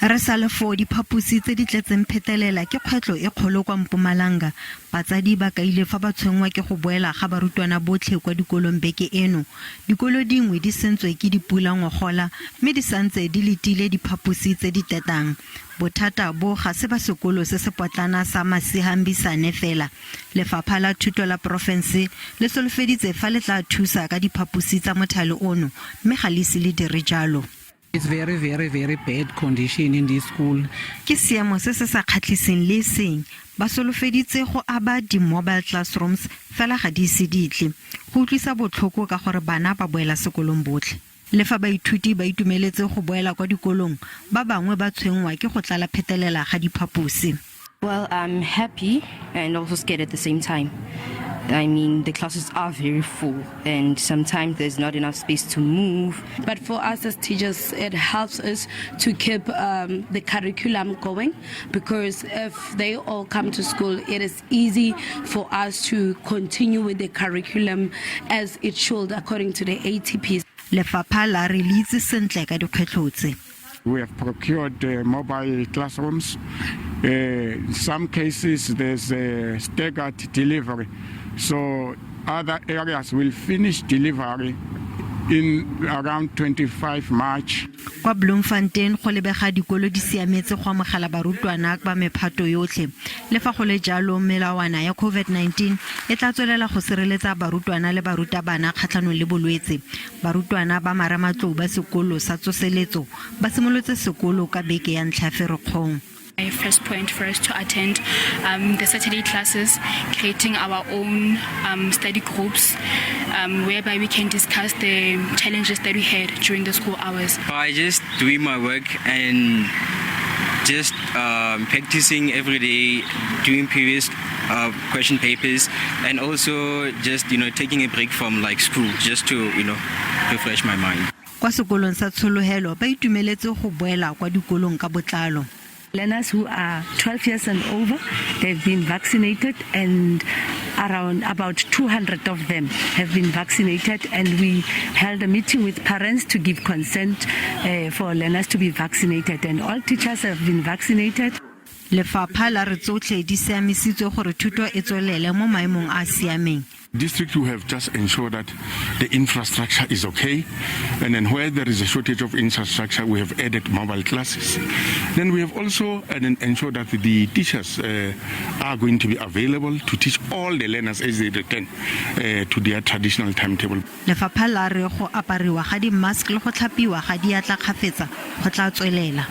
Re sa le foo, diphaposi tse di tletseng phetelela ke kgwetlho e kgolo kwa Mpumalanga. Batsadi ba kaile fa ba tshwenngwa ke go boela ga barutwana botlhe kwa dikolong beke eno. Dikolo dingwe di sentswe ke dipula ngogola mme di santse di letile diphaposi tse di tetang. Bothata bo ga se ba sekolo se se potlana sa Masihambisane fela. Lefapha la Thuto la porofense le solofeditse fa le tla thusa ka diphaposi tsa mothale ono mme ga le ise le dire jalo. It's very, very, very bad condition in this school. Ke seemo se se sa kgatlhiseng le eseng. Ba solofeditse go aba di-mobile classrooms fela ga di ise di tle. Go utlwisa botlhoko ka gore bana ba boela sekolong botlhe. Le fa baithuti ba itumeletse go boela kwa dikolong, ba bangwe ba tshwenngwa ke go tlala phetelela ga diphaposi. Well, I'm happy and also scared at the same time. I mean, the classes are very full, and sometimes there's not enough space to move. But for us as teachers, it helps us to keep the curriculum going, because if they all come to school, it is easy for us to continue with the curriculum as it should according to the ATPs. Lefapha la re le itse sentle ka dikgwetlho tse. We have procured mobile classrooms. In some cases, there's a staggered delivery. So other areas will finish delivery in around 25 March. Kwa Bloemfontein go lebega dikolo di siametse go amogela barutwana ba mephato yotlhe. Le fa go le jalo, melawana ya COVID-19 e tla tswelela go sireletsa barutwana le barutabana kgatlhanong le bolwetse. Barutwana ba marematlou ba sekolo sa tsoseletso ba simolotse sekolo ka beke ya ntlha ya Ferikgong. A first point for us to attend the Saturday classes, creating our own study groups whereby we can discuss the challenges that we had during the school hours. I just doing my work and just practicing every day, doing previous question papers, and also just taking a break from, like, school just to refresh my mind. Kwa sekolong sa Tshologelo ba itumeletse go boela kwa dikolong ka botlalo. Learners who are 12 years and over, they've been vaccinated, and around about 200 of them have been vaccinated, and we held a meeting with parents to give consent for learners to be vaccinated, and all teachers have been vaccinated. Lefapha la re tsotlhe di siamisitswe gore thuto e tswelele mo maemong a a siameng. District, we have just ensured that the infrastructure is okay. And then where there is a shortage of infrastructure, we have added mobile classes. Then we have also and then ensured that the teachers are going to be available to teach all the learners as they return to their traditional timetable. Lefapha la re go apariwa ga di-mask le go tlhapiwa ga diatla kgafetsa go tla tswelela.